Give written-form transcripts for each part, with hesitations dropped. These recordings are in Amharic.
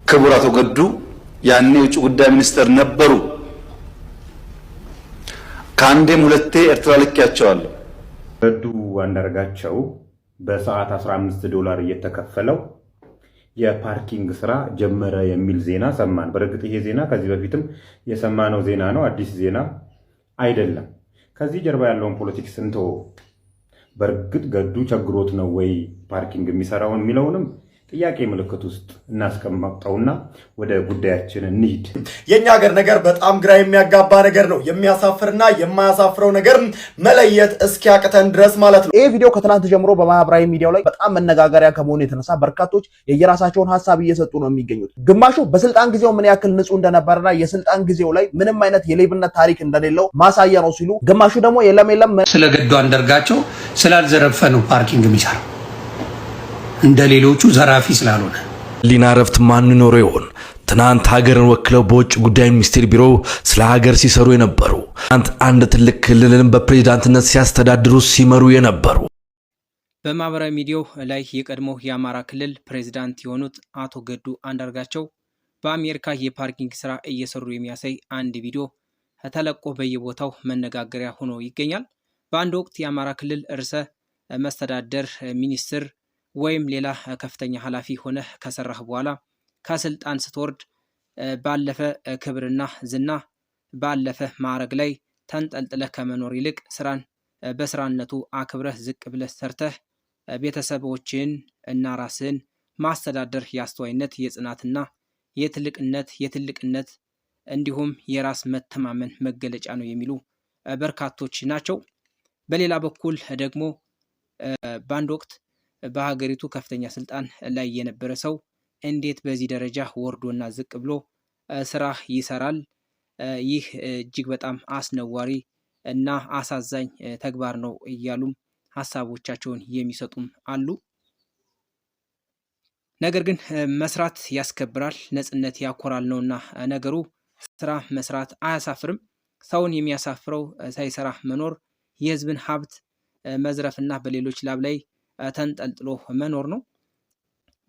ክቡር አቶ ገዱ ያኔ የውጭ ጉዳይ ሚኒስትር ነበሩ። ከአንዴም ሁለቴ ኤርትራ ልኬያቸዋለሁ። ገዱ አንዳርጋቸው በሰዓት 15 ዶላር እየተከፈለው የ parking ስራ ጀመረ የሚል ዜና ሰማን። በእርግጥ ይሄ ዜና ከዚህ በፊትም የሰማነው ዜና ነው፣ አዲስ ዜና አይደለም። ከዚህ ጀርባ ያለውን politics እንተወው። በእርግጥ ገዱ ቸግሮት ነው ወይ parking የሚሰራውን የሚለውንም ጥያቄ ምልክት ውስጥ እናስቀምጠውና ወደ ጉዳያችን እንሂድ። የኛ ሀገር ነገር በጣም ግራ የሚያጋባ ነገር ነው። የሚያሳፍርና የማያሳፍረው ነገር መለየት እስኪያቅተን ድረስ ማለት ነው። ይህ ቪዲዮ ከትናንት ጀምሮ በማህበራዊ ሚዲያው ላይ በጣም መነጋገሪያ ከመሆኑ የተነሳ በርካቶች የየራሳቸውን ሀሳብ እየሰጡ ነው የሚገኙት። ግማሹ በስልጣን ጊዜው ምን ያክል ንጹህ እንደነበረና የስልጣን ጊዜው ላይ ምንም አይነት የሌብነት ታሪክ እንደሌለው ማሳያ ነው ሲሉ፣ ግማሹ ደግሞ የለም የለም፣ ስለ ገዱ አንዳርጋቸው ስላልዘረፈ ነው parking የሚሰራው፣ እንደ ሌሎቹ ዘራፊ ስላልሆነ። ሊና እረፍት ማን ኖሮ ይሆን? ትናንት ሀገርን ወክለው በውጭ ጉዳይ ሚኒስቴር ቢሮ ስለ ሀገር ሲሰሩ የነበሩ፣ ትናንት አንድ ትልቅ ክልልን በፕሬዝዳንትነት ሲያስተዳድሩ ሲመሩ የነበሩ። በማህበራዊ ሚዲያው ላይ የቀድሞ የአማራ ክልል ፕሬዚዳንት የሆኑት አቶ ገዱ አንዳርጋቸው በአሜሪካ የ parking ስራ እየሰሩ የሚያሳይ አንድ ቪዲዮ ተለቆ በየቦታው መነጋገሪያ ሆኖ ይገኛል። በአንድ ወቅት የአማራ ክልል ርዕሰ መስተዳደር፣ ሚኒስትር ወይም ሌላ ከፍተኛ ኃላፊ ሆነህ ከሰራህ በኋላ ከስልጣን ስትወርድ ባለፈ ክብርና ዝና፣ ባለፈ ማዕረግ ላይ ተንጠልጥለህ ከመኖር ይልቅ ስራን በስራነቱ አክብረህ ዝቅ ብለህ ሰርተህ ቤተሰቦችን እና ራስህን ማስተዳደር የአስተዋይነት፣ የጽናትና የትልቅነት እንዲሁም የራስ መተማመን መገለጫ ነው የሚሉ በርካቶች ናቸው። በሌላ በኩል ደግሞ በአንድ ወቅት በሀገሪቱ ከፍተኛ ስልጣን ላይ የነበረ ሰው እንዴት በዚህ ደረጃ ወርዶና ዝቅ ብሎ ስራ ይሰራል? ይህ እጅግ በጣም አስነዋሪ እና አሳዛኝ ተግባር ነው እያሉም ሀሳቦቻቸውን የሚሰጡም አሉ። ነገር ግን መስራት ያስከብራል፣ ነጽነት ያኮራል ነውና ነገሩ። ስራ መስራት አያሳፍርም። ሰውን የሚያሳፍረው ሳይሰራ መኖር፣ የህዝብን ሀብት መዝረፍና በሌሎች ላብ ላይ ተንጠልጥሎ መኖር ነው።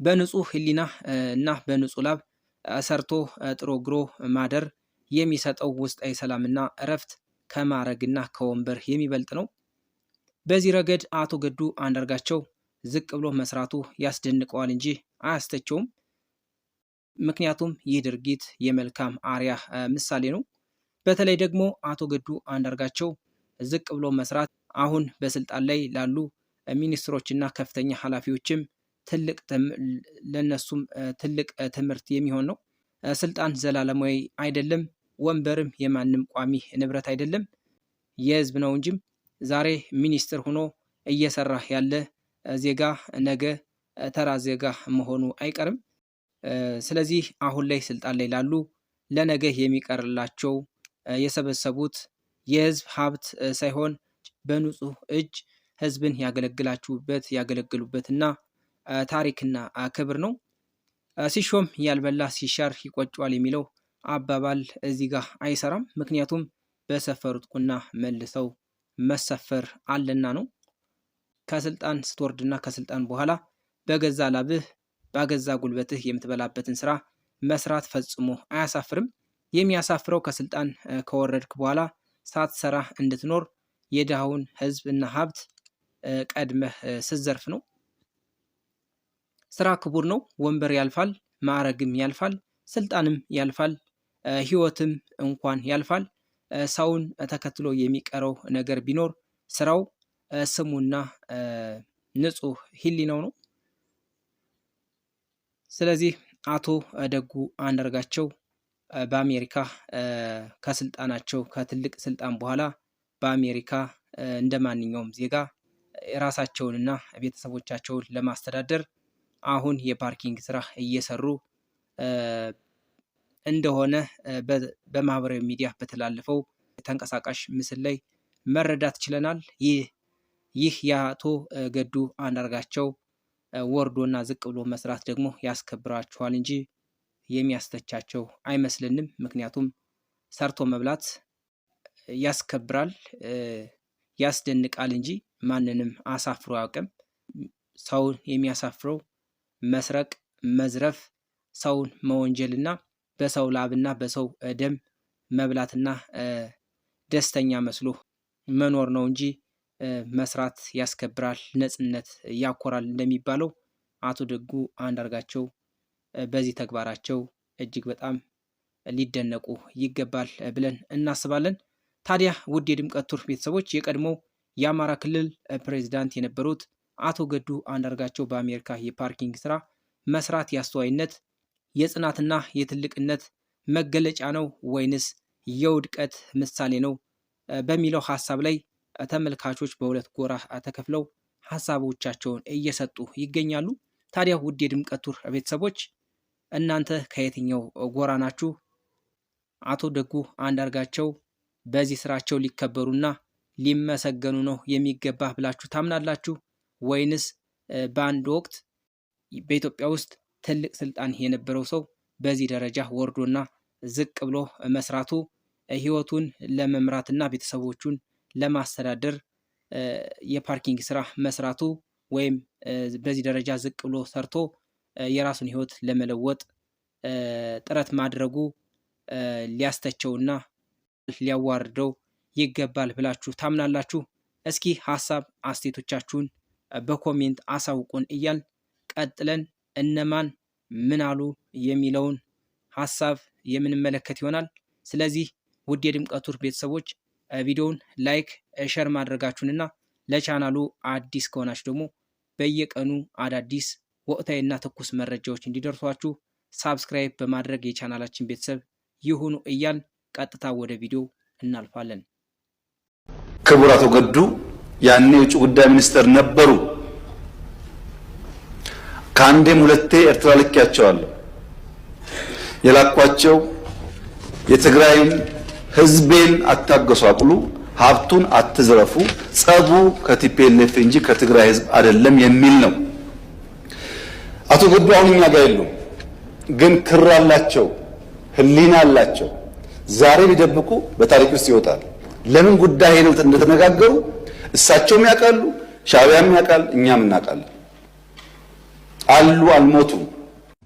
በንጹህ ህሊና እና በንጹህ ላብ ሰርቶ ጥሮ ግሮ ማደር የሚሰጠው ውስጣዊ ሰላምና እረፍት ከማዕረግና ከወንበር የሚበልጥ ነው። በዚህ ረገድ አቶ ገዱ አንዳርጋቸው ዝቅ ብሎ መስራቱ ያስደንቀዋል እንጂ አያስተቸውም። ምክንያቱም ይህ ድርጊት የመልካም አርያ ምሳሌ ነው። በተለይ ደግሞ አቶ ገዱ አንዳርጋቸው ዝቅ ብሎ መስራት አሁን በስልጣን ላይ ላሉ ሚኒስትሮችና ከፍተኛ ኃላፊዎችም ትልቅ ለነሱም ትልቅ ትምህርት የሚሆን ነው። ስልጣን ዘላለማዊ አይደለም። ወንበርም የማንም ቋሚ ንብረት አይደለም፣ የህዝብ ነው እንጂም። ዛሬ ሚኒስትር ሆኖ እየሰራ ያለ ዜጋ ነገ ተራ ዜጋ መሆኑ አይቀርም። ስለዚህ አሁን ላይ ስልጣን ላይ ላሉ ለነገ የሚቀርላቸው የሰበሰቡት የህዝብ ሀብት ሳይሆን በንጹህ እጅ ህዝብን ያገለግላችሁበት ያገለግሉበትና ታሪክና ክብር ነው። ሲሾም ያልበላ ሲሻር ይቆጨዋል የሚለው አባባል እዚህ ጋር አይሰራም። ምክንያቱም በሰፈሩት ቁና መልሰው መሰፈር አለና ነው። ከስልጣን ስትወርድና ከስልጣን በኋላ በገዛ ላብህ በገዛ ጉልበትህ የምትበላበትን ስራ መስራት ፈጽሞ አያሳፍርም። የሚያሳፍረው ከስልጣን ከወረድክ በኋላ ሳትሰራ እንድትኖር የድሃውን ህዝብ እና ሀብት ቀድመህ ስትዘርፍ ነው። ስራ ክቡር ነው። ወንበር ያልፋል፣ ማዕረግም ያልፋል፣ ስልጣንም ያልፋል፣ ህይወትም እንኳን ያልፋል። ሰውን ተከትሎ የሚቀረው ነገር ቢኖር ስራው፣ ስሙና ንጹህ ህሊናው ነው። ስለዚህ አቶ ደጉ አንዳርጋቸው በአሜሪካ ከስልጣናቸው ከትልቅ ስልጣን በኋላ በአሜሪካ እንደ ማንኛውም ዜጋ ራሳቸውንና ቤተሰቦቻቸውን ለማስተዳደር አሁን የ parking ስራ እየሰሩ እንደሆነ በማህበራዊ ሚዲያ በተላለፈው ተንቀሳቃሽ ምስል ላይ መረዳት ችለናል። ይህ የአቶ ገዱ አንዳርጋቸው ወርዶና ዝቅ ብሎ መስራት ደግሞ ያስከብራቸዋል እንጂ የሚያስተቻቸው አይመስልንም። ምክንያቱም ሰርቶ መብላት ያስከብራል፣ ያስደንቃል እንጂ ማንንም አሳፍሮ አያውቅም። ሰውን የሚያሳፍረው መስረቅ፣ መዝረፍ፣ ሰውን መወንጀልና በሰው ላብና በሰው ደም መብላትና ደስተኛ መስሎ መኖር ነው እንጂ መስራት ያስከብራል፣ ነጽነት ያኮራል እንደሚባለው አቶ ደጉ አንዳርጋቸው በዚህ ተግባራቸው እጅግ በጣም ሊደነቁ ይገባል ብለን እናስባለን። ታዲያ ውድ የድምቀት ቱር ቤተሰቦች፣ የቀድሞው የአማራ ክልል ፕሬዚዳንት የነበሩት አቶ ገዱ አንዳርጋቸው በአሜሪካ የ parking ስራ መስራት የአስተዋይነት፣ የጽናትና የትልቅነት መገለጫ ነው ወይንስ የውድቀት ምሳሌ ነው በሚለው ሀሳብ ላይ ተመልካቾች በሁለት ጎራ ተከፍለው ሀሳቦቻቸውን እየሰጡ ይገኛሉ። ታዲያ ውድ የድምቀት ቱር ቤተሰቦች፣ እናንተ ከየትኛው ጎራ ናችሁ? አቶ ደጉ አንዳርጋቸው በዚህ ስራቸው ሊከበሩና ሊመሰገኑ ነው የሚገባ ብላችሁ ታምናላችሁ? ወይንስ በአንድ ወቅት በኢትዮጵያ ውስጥ ትልቅ ስልጣን የነበረው ሰው በዚህ ደረጃ ወርዶና ዝቅ ብሎ መስራቱ፣ ህይወቱን ለመምራትና ቤተሰቦቹን ለማስተዳደር የ parking ስራ መስራቱ ወይም በዚህ ደረጃ ዝቅ ብሎ ሰርቶ የራሱን ህይወት ለመለወጥ ጥረት ማድረጉ ሊያስተቸውና ሊያዋርደው ይገባል ብላችሁ ታምናላችሁ? እስኪ ሀሳብ አስተያየቶቻችሁን በ comment አሳውቁን እያልን ቀጥለን እነማን ምን አሉ የሚለውን ሀሳብ የምንመለከት ይሆናል። ስለዚህ ውድ የድምቀት ቱር ቤተሰቦች፣ ቪዲዮውን like፣ share ማድረጋችሁንና ለቻናሉ አዲስ ከሆናችሁ ደግሞ በየቀኑ አዳዲስ ወቅታዊና ትኩስ መረጃዎች እንዲደርሷችሁ subscribe በማድረግ የቻናላችን ቤተሰብ ይሁኑ እያልን ቀጥታ ወደ ቪዲዮ እናልፋለን። ክቡር አቶ ገዱ ያኔ የውጭ ጉዳይ ሚኒስትር ነበሩ። ከአንዴም ሁለቴ ኤርትራ ልኬያቸዋለሁ። የላኳቸው የትግራይን ህዝቤን አታጎሳቁሉ፣ ሀብቱን አትዝረፉ፣ ጸቡ ከ TPLF እንጂ ከትግራይ ህዝብ አይደለም የሚል ነው። አቶ ገዱ አሁን እኛ ጋር የሉም፣ ግን ክር አላቸው፣ ህሊና አላቸው። ዛሬ ቢደብቁ በታሪክ ውስጥ ይወጣል። ለምን ጉዳይ ሄደው እንደተነጋገሩ እሳቸውም ያውቃሉ፣ ሻዕቢያም ያውቃል፣ እኛም እናውቃለን። አሉ፣ አልሞቱም።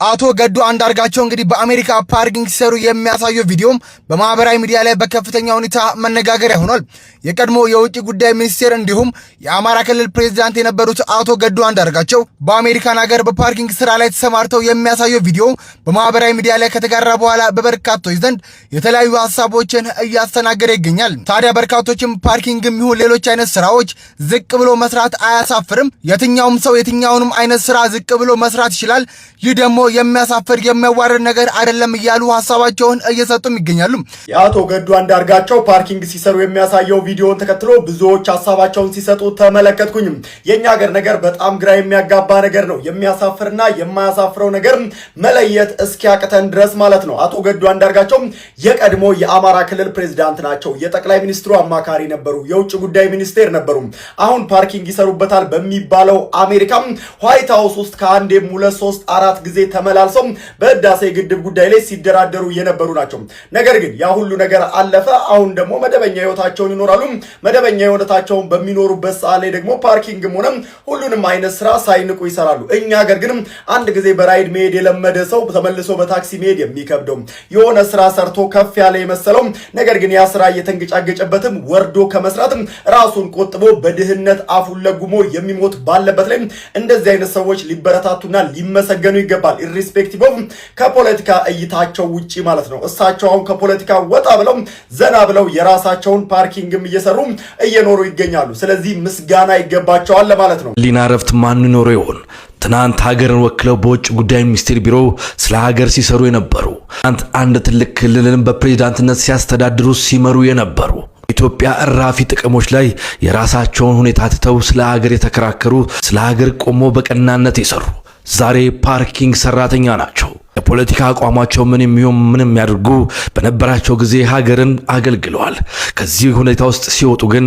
አቶ ገዱ አንዳርጋቸው እንግዲህ በአሜሪካ parking ሲሰሩ የሚያሳየው ቪዲዮም በማህበራዊ ሚዲያ ላይ በከፍተኛ ሁኔታ መነጋገሪያ ሆኗል። የቀድሞ የውጭ ጉዳይ ሚኒስቴር እንዲሁም የአማራ ክልል ፕሬዚዳንት የነበሩት አቶ ገዱ አንዳርጋቸው በአሜሪካን ሀገር በ parking ስራ ላይ ተሰማርተው የሚያሳየው ቪዲዮ በማህበራዊ ሚዲያ ላይ ከተጋራ በኋላ በበርካቶች ዘንድ የተለያዩ ሀሳቦችን እያስተናገደ ይገኛል። ታዲያ በርካቶችም parking ም ይሁን ሌሎች አይነት ስራዎች ዝቅ ብሎ መስራት አያሳፍርም፣ የትኛውም ሰው የትኛውንም አይነት ስራ ዝቅ ብሎ መስራት ይችላል፣ ይህ ደግሞ የሚያሳፍር የሚያዋርድ ነገር አይደለም እያሉ ሀሳባቸውን እየሰጡም ይገኛሉ። የአቶ ገዱ አንዳርጋቸው parking ሲሰሩ የሚያሳየው ቪዲዮን ተከትሎ ብዙዎች ሀሳባቸውን ሲሰጡ ተመለከትኩኝም። የእኛ ሀገር ነገር በጣም ግራ የሚያጋባ ነገር ነው። የሚያሳፍርና የማያሳፍረው ነገር መለየት እስኪያቅተን ድረስ ማለት ነው። አቶ ገዱ አንዳርጋቸው የቀድሞ የአማራ ክልል ፕሬዚዳንት ናቸው። የጠቅላይ ሚኒስትሩ አማካሪ ነበሩ። የውጭ ጉዳይ ሚኒስቴር ነበሩ። አሁን parking ይሰሩበታል በሚባለው አሜሪካም ዋይት ሀውስ ውስጥ ከአንዴም ሁለት ሶስት አራት ጊዜ ተመላልሰው በህዳሴ ግድብ ጉዳይ ላይ ሲደራደሩ የነበሩ ናቸው። ነገር ግን ያ ሁሉ ነገር አለፈ። አሁን ደግሞ መደበኛ ህይወታቸውን ይኖራሉ። መደበኛ ህይወታቸውን በሚኖሩበት ሰዓት ላይ ደግሞ parking ም ሆነ ሁሉንም አይነት ስራ ሳይንቁ ይሰራሉ። እኛ ሀገር ግን አንድ ጊዜ በራይድ መሄድ የለመደ ሰው ተመልሶ በታክሲ መሄድ የሚከብደው፣ የሆነ ስራ ሰርቶ ከፍ ያለ የመሰለው ነገር ግን ያ ስራ እየተንገጫገጨበትም ወርዶ ከመስራትም ራሱን ቆጥቦ በድህነት አፉን ለጉሞ የሚሞት ባለበት ላይ እንደዚህ አይነት ሰዎች ሊበረታቱና ሊመሰገኑ ይገባል። Irrespective of ከፖለቲካ እይታቸው ውጪ ማለት ነው። እሳቸው አሁን ከፖለቲካ ወጣ ብለው ዘና ብለው የራሳቸውን parking ም እየሰሩ እየኖሩ ይገኛሉ። ስለዚህ ምስጋና ይገባቸዋል ለማለት ነው። ህሊና እረፍት ማን ኖሮ ይሆን? ትናንት ሀገርን ወክለው በውጭ ጉዳይ ሚኒስቴር ቢሮ ስለ ሀገር ሲሰሩ የነበሩ፣ ትናንት አንድ ትልቅ ክልልን በፕሬዝዳንትነት ሲያስተዳድሩ ሲመሩ የነበሩ፣ ኢትዮጵያ እራፊ ጥቅሞች ላይ የራሳቸውን ሁኔታ ትተው ስለ ሀገር የተከራከሩ፣ ስለ ሀገር ቆሞ በቀናነት የሰሩ ዛሬ parking ሰራተኛ ናቸው። የፖለቲካ አቋማቸው ምን የሚሆን ምንም የሚያደርጉ በነበራቸው ጊዜ ሀገርን አገልግለዋል። ከዚህ ሁኔታ ውስጥ ሲወጡ ግን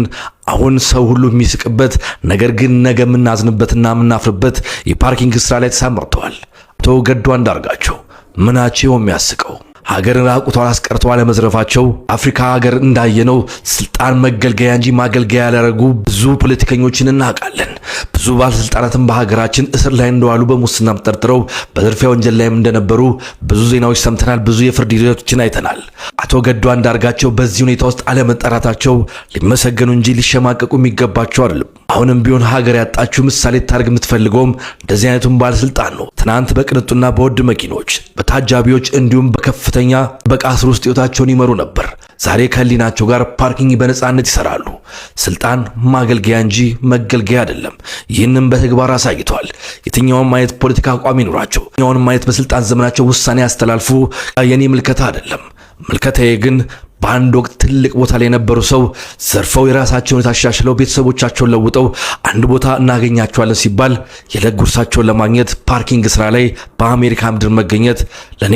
አሁን ሰው ሁሉ የሚስቅበት፣ ነገር ግን ነገ የምናዝንበትና የምናፍርበት የ parking ስራ ላይ ተሰማርተዋል። አቶ ገዱ አንዳርጋቸው ምናቸው የሚያስቀው? ሀገርን ራቁቷን አስቀርተው አለመዝረፋቸው፣ አፍሪካ ሀገር እንዳየነው ስልጣን መገልገያ እንጂ ማገልገያ ያላረጉ ብዙ ፖለቲከኞችን እናውቃለን። ብዙ ባለስልጣናትን በሀገራችን እስር ላይ እንደዋሉ፣ በሙስናም ጠርጥረው በዝርፊያ ወንጀል ላይም እንደነበሩ ብዙ ዜናዎች ሰምተናል። ብዙ የፍርድ ሂደቶችን አይተናል። አቶ ገዱ አንዳርጋቸው በዚህ ሁኔታ ውስጥ አለመጠራታቸው ሊመሰገኑ እንጂ ሊሸማቀቁ የሚገባቸው አይደለም። አሁንም ቢሆን ሀገር ያጣችው ምሳሌ ታርግ የምትፈልገውም እንደዚህ አይነቱን ባለስልጣን ነው። ትናንት በቅንጡና በውድ መኪኖች፣ በታጃቢዎች እንዲሁም በከፍተኛ ጥበቃ ስር ውስጥ ህይወታቸውን ይመሩ ነበር። ዛሬ ከህሊናቸው ጋር parking በነፃነት ይሰራሉ። ስልጣን ማገልገያ እንጂ መገልገያ አይደለም። ይህንም በተግባር አሳይተዋል። የትኛውም አይነት ፖለቲካ አቋም ይኑራቸው፣ የትኛውንም አይነት በስልጣን ዘመናቸው ውሳኔ ያስተላልፉ፣ የኔ ምልከታ አይደለም። ምልከታዬ ግን በአንድ ወቅት ትልቅ ቦታ ላይ የነበሩ ሰው ዘርፈው የራሳቸውን የታሻሽለው ቤተሰቦቻቸውን ለውጠው አንድ ቦታ እናገኛቸዋለን ሲባል የዕለት ጉርሳቸውን ለማግኘት parking ስራ ላይ በአሜሪካ ምድር መገኘት ለእኔ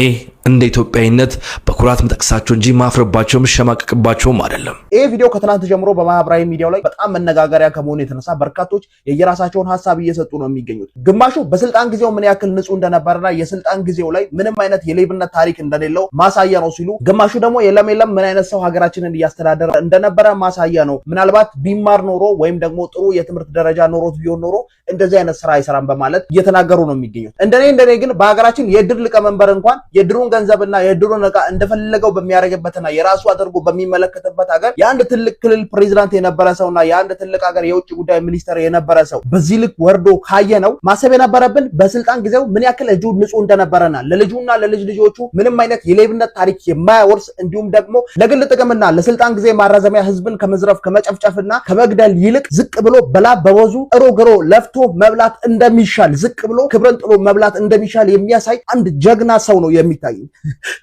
እንደ ኢትዮጵያዊነት በኩራት ምጠቅሳቸው እንጂ ማፍረባቸው ምሸማቀቅባቸውም አይደለም። ይህ ቪዲዮ ከትናንት ጀምሮ በማህበራዊ ሚዲያው ላይ በጣም መነጋገሪያ ከመሆኑ የተነሳ በርካቶች የየራሳቸውን ሀሳብ እየሰጡ ነው የሚገኙት። ግማሹ በስልጣን ጊዜው ምን ያክል ንጹህ እንደነበረና የስልጣን ጊዜው ላይ ምንም አይነት የሌብነት ታሪክ እንደሌለው ማሳያ ነው ሲሉ፣ ግማሹ ደግሞ የለም የለም፣ ምን አይነት ሰው ሀገራችንን እያስተዳደረ እንደነበረ ማሳያ ነው። ምናልባት ቢማር ኖሮ ወይም ደግሞ ጥሩ የትምህርት ደረጃ ኖሮት ቢሆን ኖሮ እንደዚህ አይነት ስራ አይሰራም በማለት እየተናገሩ ነው የሚገኙት። እንደኔ እንደኔ ግን በሀገራችን የእድር ሊቀመንበር እንኳን የእድሩን ገንዘብና የእድሩን ዕቃ እንደፈለገው በሚያደርግበትና የራሱ አድርጎ በሚመለከትበት ሀገር የአንድ ትልቅ ክልል ፕሬዚዳንት የነበረ ሰውና የአንድ ትልቅ ሀገር የውጭ ጉዳይ ሚኒስተር የነበረ ሰው በዚህ ልክ ወርዶ ካየ ነው ማሰብ የነበረብን በስልጣን ጊዜው ምን ያክል እጁ ንጹህ እንደነበረና ለልጁና ለልጅ ልጆቹ ምንም አይነት የሌብነት ታሪክ የማያወርስ፣ እንዲሁም ደግሞ ለግል ጥቅምና ለስልጣን ጊዜ ማራዘሚያ ህዝብን ከመዝረፍ፣ ከመጨፍጨፍና ከመግደል ይልቅ ዝቅ ብሎ በላብ በወዙ ጥሮ ግሮ ለፍቶ መብላት እንደሚሻል፣ ዝቅ ብሎ ክብርን ጥሎ መብላት እንደሚሻል የሚያሳይ አንድ ጀግና ሰው ነው የሚታይ።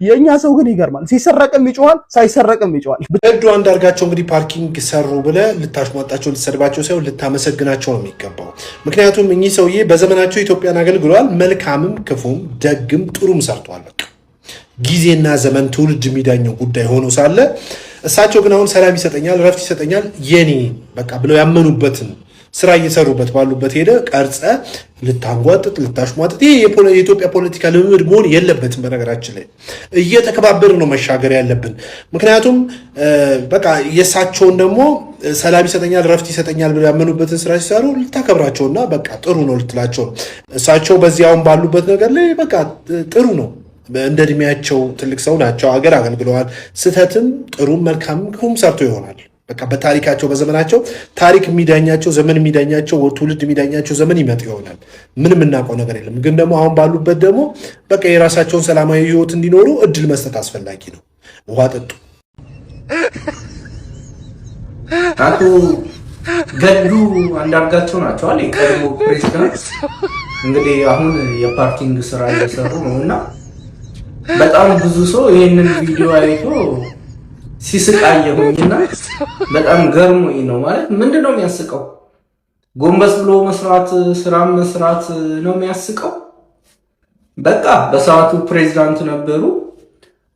የእኛ ሰው ግን ይገርማል። ሲሰረቅም ይጮሃል፣ ሳይሰረቅም ይጮሃል። ገዱ አንዳርጋቸው እንግዲህ parking ሰሩ ብለህ ልታሽሟጣቸው፣ ልትሰድባቸው ሳይሆን ልታመሰግናቸው ነው የሚገባው። ምክንያቱም እኚህ ሰውዬ በዘመናቸው ኢትዮጵያን አገልግለዋል። መልካምም ክፉም ደግም ጥሩም ሰርተዋል። በቃ ጊዜና ዘመን ትውልድ የሚዳኘው ጉዳይ ሆኖ ሳለ እሳቸው ግን አሁን ሰላም ይሰጠኛል፣ ረፍት ይሰጠኛል፣ የኔ በቃ ብለው ያመኑበትን ስራ እየሰሩበት ባሉበት ሄደ ቀርጸ ልታንጓጥጥ፣ ልታሽሟጥጥ፣ ይህ የኢትዮጵያ ፖለቲካ ልምምድ መሆን የለበትም። በነገራችን ላይ እየተከባበርን ነው መሻገር ያለብን። ምክንያቱም በቃ የእሳቸውን ደግሞ ሰላም ይሰጠኛል፣ ረፍት ይሰጠኛል ብለው ያመኑበትን ስራ ሲሰሩ ልታከብራቸውና በቃ ጥሩ ነው ልትላቸው ነው። እሳቸው በዚህ አሁን ባሉበት ነገር ላይ በቃ ጥሩ ነው። እንደ እድሜያቸው ትልቅ ሰው ናቸው። ሀገር አገልግለዋል። ስህተትም ጥሩም መልካምም ክፉም ሰርቶ ይሆናል። በቃ በታሪካቸው በዘመናቸው ታሪክ የሚዳኛቸው፣ ዘመን የሚዳኛቸው፣ ትውልድ የሚዳኛቸው ዘመን ይመጥ ይሆናል። ምንም የምናውቀው ነገር የለም። ግን ደግሞ አሁን ባሉበት ደግሞ በቃ የራሳቸውን ሰላማዊ ህይወት እንዲኖሩ እድል መስጠት አስፈላጊ ነው። ውሃ ጠጡ። አቶ ገዱ አንዳርጋቸው ናቸው አለ የቀድሞ ፕሬዚዳንት። እንግዲህ አሁን የ parking ስራ እየሰሩ ነው እና በጣም ብዙ ሰው ይህንን ቪዲዮ አይቶ ሲስቅ አየሁኝና በጣም ገርሞኝ ነው። ማለት ምንድን ነው የሚያስቀው? ጎንበስ ብሎ መስራት፣ ስራ መስራት ነው የሚያስቀው? በቃ በሰዓቱ ፕሬዚዳንት ነበሩ፣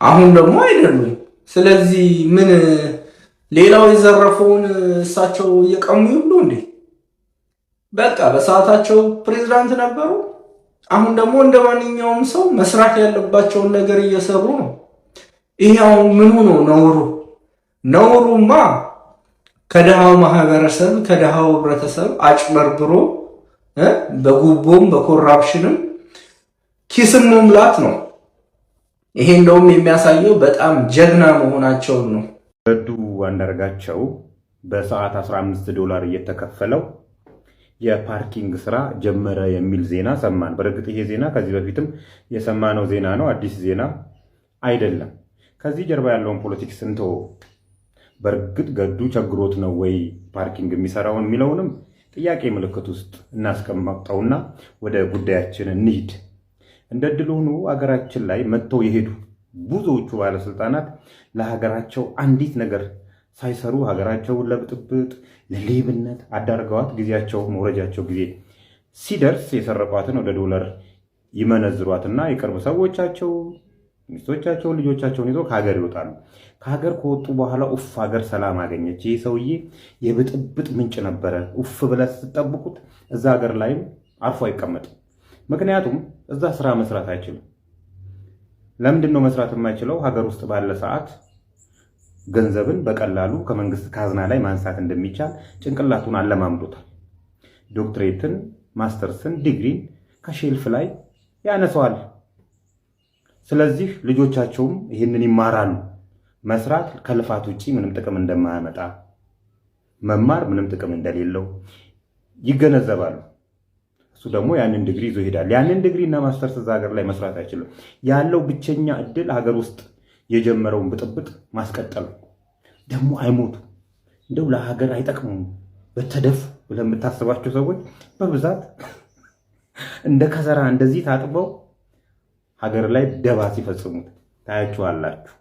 አሁን ደግሞ አይደሉም። ስለዚህ ምን ሌላው የዘረፈውን እሳቸው እየቀሙ ይብሉ እንዴ? በቃ በሰዓታቸው ፕሬዚዳንት ነበሩ። አሁን ደግሞ እንደ ማንኛውም ሰው መስራት ያለባቸውን ነገር እየሰሩ ነው። ይሄው ምኑ ነው ነውሩ? ነውሩማ ከድሃው ማህበረሰብ፣ ከድሃው ህብረተሰብ አጭበርብሮ በጉቦም በ corruption ም ኪስም መሙላት ነው። ይሄ እንደውም የሚያሳየው በጣም ጀግና መሆናቸውን ነው። ገዱ አንዳርጋቸው በሰዓት 15 ዶላር እየተከፈለው የ parking ስራ ጀመረ የሚል ዜና ሰማን። በእርግጥ ይሄ ዜና ከዚህ በፊትም የሰማነው ዜና ነው፣ አዲስ ዜና አይደለም። ከዚህ ጀርባ ያለውን politics እንተወው። በእርግጥ ገዱ ቸግሮት ነው ወይ parking የሚሰራውን የሚለውንም ጥያቄ ምልክት ውስጥ እናስቀምጠውና ወደ ጉዳያችን እንሂድ። እንደ ድል ሆኖ ሀገራችን ላይ መጥተው የሄዱ ብዙዎቹ ባለስልጣናት ለሀገራቸው አንዲት ነገር ሳይሰሩ ሀገራቸውን ለብጥብጥ፣ ለሌብነት አዳርገዋት ጊዜያቸው መውረጃቸው ጊዜ ሲደርስ የሰረቋትን ወደ ዶላር ይመነዝሯትና የቅርብ ሰዎቻቸው፣ ሚስቶቻቸውን፣ ልጆቻቸውን ይዘው ከሀገር ይወጣሉ። ከሀገር ከወጡ በኋላ ኡፍ ሀገር ሰላም አገኘች፣ ይህ ሰውዬ የብጥብጥ ምንጭ ነበረ፣ ኡፍ ብለህ ስትጠብቁት እዛ ሀገር ላይም አርፎ አይቀመጥም። ምክንያቱም እዛ ስራ መስራት አይችልም። ለምንድን ነው መስራት የማይችለው? ሀገር ውስጥ ባለ ሰዓት ገንዘብን በቀላሉ ከመንግስት ካዝና ላይ ማንሳት እንደሚቻል ጭንቅላቱን አለማምዶታል። ዶክትሬትን፣ ማስተርስን፣ ዲግሪን ከ shelf ላይ ያነሰዋል። ስለዚህ ልጆቻቸውም ይህንን ይማራሉ። መስራት ከልፋት ውጭ ምንም ጥቅም እንደማያመጣ፣ መማር ምንም ጥቅም እንደሌለው ይገነዘባሉ። እሱ ደግሞ ያንን ዲግሪ ይዞ ይሄዳል። ያንን ዲግሪ እና ማስተርስ እዛ ሀገር ላይ መስራት አይችልም። ያለው ብቸኛ እድል ሀገር ውስጥ የጀመረውን ብጥብጥ ማስቀጠል። ደግሞ አይሞቱ፣ እንደው ለሀገር አይጠቅሙም በተደፉ ብለህ የምታስባቸው ሰዎች በብዛት እንደ ከዘራ እንደዚህ ታጥበው ሀገር ላይ ደባ ሲፈጽሙት ታያችኋላችሁ።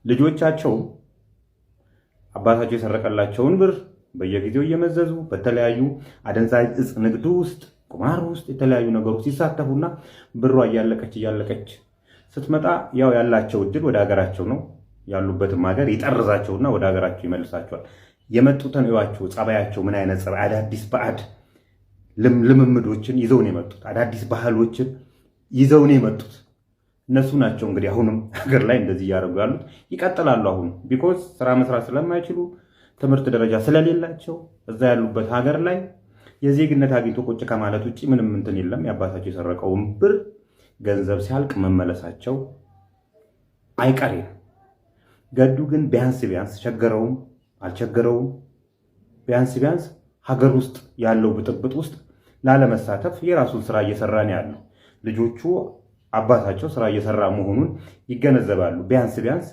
ልጆቻቸው አባታቸው የሰረቀላቸውን ብር በየጊዜው እየመዘዙ በተለያዩ አደንዛዥ እጽ ንግዱ ውስጥ፣ ቁማር ውስጥ፣ የተለያዩ ነገሮች ሲሳተፉና ብሯ እያለቀች እያለቀች ስትመጣ ያው ያላቸው እድል ወደ ሀገራቸው ነው። ያሉበትም ሀገር ይጠርዛቸውና ወደ ሀገራቸው ይመልሳቸዋል። የመጡትን እዩዋቸው፣ ጸባያቸው ምን አይነት ጸባይ፣ አዳዲስ ባዕድ ልምምዶችን ይዘው ነው የመጡት። አዳዲስ ባህሎችን ይዘው ነው የመጡት። እነሱ ናቸው እንግዲህ አሁንም ሀገር ላይ እንደዚህ እያደረጉ ያሉት፣ ይቀጥላሉ። አሁን because ስራ መስራት ስለማይችሉ፣ ትምህርት ደረጃ ስለሌላቸው፣ እዛ ያሉበት ሀገር ላይ የዜግነት አግኝቶ ቁጭ ከማለት ውጭ ምንም እንትን የለም። የአባታቸው የሰረቀውን ብር ገንዘብ ሲያልቅ መመለሳቸው አይቀሬ ነው። ገዱ ግን ቢያንስ ቢያንስ ቸገረውም አልቸገረውም ቢያንስ ቢያንስ ሀገር ውስጥ ያለው ብጥብጥ ውስጥ ላለመሳተፍ የራሱን ስራ እየሰራ ነው ያለው። ልጆቹ አባታቸው ስራ እየሰራ መሆኑን ይገነዘባሉ። ቢያንስ ቢያንስ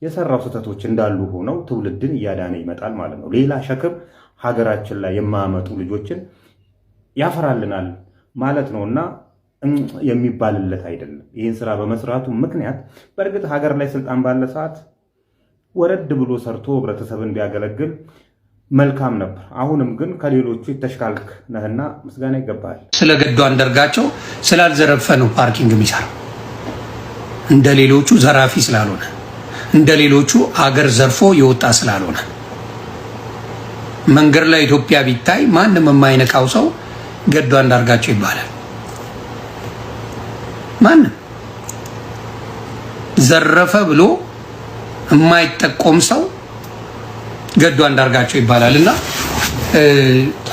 የሰራው ስህተቶች እንዳሉ ሆነው ትውልድን እያዳነ ይመጣል ማለት ነው። ሌላ ሸክም ሀገራችን ላይ የማያመጡ ልጆችን ያፈራልናል ማለት ነው እና የሚባልለት አይደለም። ይህን ስራ በመስራቱ ምክንያት በእርግጥ ሀገር ላይ ስልጣን ባለ ሰዓት ወረድ ብሎ ሰርቶ ህብረተሰብን ቢያገለግል መልካም ነበር። አሁንም ግን ከሌሎቹ የተሻልክ ነህና ምስጋና ይገባል። ስለ ገዱ አንዳርጋቸው ስላልዘረፈ ነው parking የሚሰራው፣ እንደ ሌሎቹ ዘራፊ ስላልሆነ፣ እንደ ሌሎቹ አገር ዘርፎ የወጣ ስላልሆነ። መንገድ ላይ ኢትዮጵያ ቢታይ ማንም የማይነካው ሰው ገዱ አንዳርጋቸው ይባላል። ማንም ዘረፈ ብሎ የማይጠቆም ሰው ገዱ አንዳርጋቸው ይባላል። እና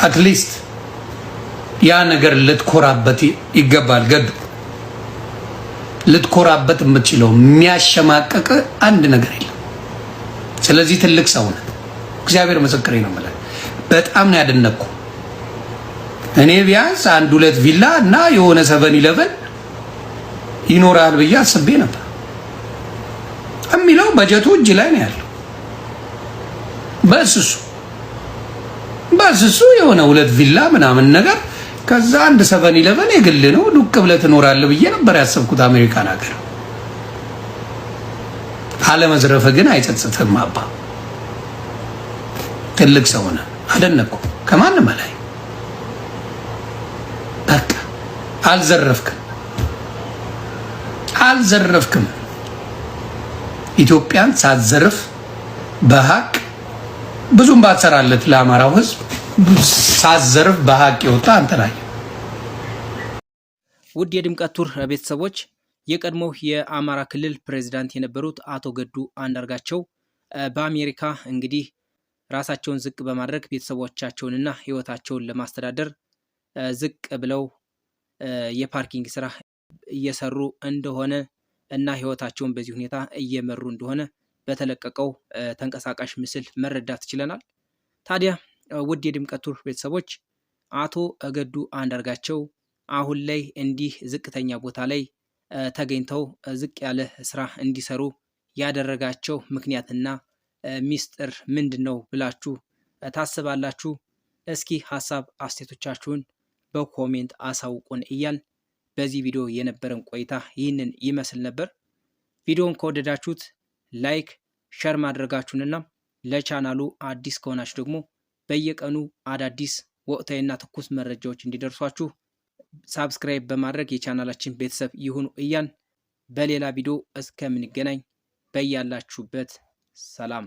at least ያ ነገር ልትኮራበት ይገባል። ገዱ፣ ልትኮራበት የምትችለው የሚያሸማቀቅ አንድ ነገር የለም። ስለዚህ ትልቅ ሰው ነህ። እግዚአብሔር ምስክሬ ነው የምልህ። በጣም ነው ያደነቅኩ። እኔ ቢያንስ አንድ ሁለት ቪላ እና የሆነ 7-Eleven ይኖራል ብዬ አስቤ ነበር። የሚለው በጀቱ እጅ ላይ ነው ያለው። በስሱ በስሱ የሆነ ሁለት ቪላ ምናምን ነገር፣ ከዛ አንድ 7-Eleven የግል ነው፣ ዱቅ ብለህ ትኖራለህ ብዬ ነበር ያሰብኩት አሜሪካን ሀገር። አለመዝረፈ ግን አይጸጽትም። አባ፣ ትልቅ ሰው ነህ። አደነቅኩ ከማንም በላይ። በቃ አልዘረፍክም፣ አልዘረፍክም። ኢትዮጵያን ሳትዘርፍ በሀቅ፣ ብዙም ባትሰራለት ለአማራው ህዝብ፣ ሳትዘርፍ በሀቅ የወጣ አንተ ላይ። ውድ የድምቀት ቱር ቤተሰቦች፣ የቀድሞው የአማራ ክልል ፕሬዚዳንት የነበሩት አቶ ገዱ አንዳርጋቸው በአሜሪካ እንግዲህ ራሳቸውን ዝቅ በማድረግ ቤተሰቦቻቸውንና ህይወታቸውን ለማስተዳደር ዝቅ ብለው የ parking ስራ እየሰሩ እንደሆነ እና ህይወታቸውን በዚህ ሁኔታ እየመሩ እንደሆነ በተለቀቀው ተንቀሳቃሽ ምስል መረዳት ችለናል። ታዲያ ውድ የድምቀት ቱር ቤተሰቦች፣ አቶ ገዱ አንዳርጋቸው አሁን ላይ እንዲህ ዝቅተኛ ቦታ ላይ ተገኝተው ዝቅ ያለ ስራ እንዲሰሩ ያደረጋቸው ምክንያትና ሚስጥር ምንድን ነው ብላችሁ ታስባላችሁ? እስኪ ሀሳብ አስተያየቶቻችሁን በ comment አሳውቁን እያልን በዚህ ቪዲዮ የነበረን ቆይታ ይህንን ይመስል ነበር። ቪዲዮውን ከወደዳችሁት like፣ share ማድረጋችሁንና ለቻናሉ አዲስ ከሆናችሁ ደግሞ በየቀኑ አዳዲስ ወቅታዊና ትኩስ መረጃዎች እንዲደርሷችሁ subscribe በማድረግ የቻናላችን ቤተሰብ ይሁኑ እያልን በሌላ ቪዲዮ እስከምንገናኝ በያላችሁበት ሰላም።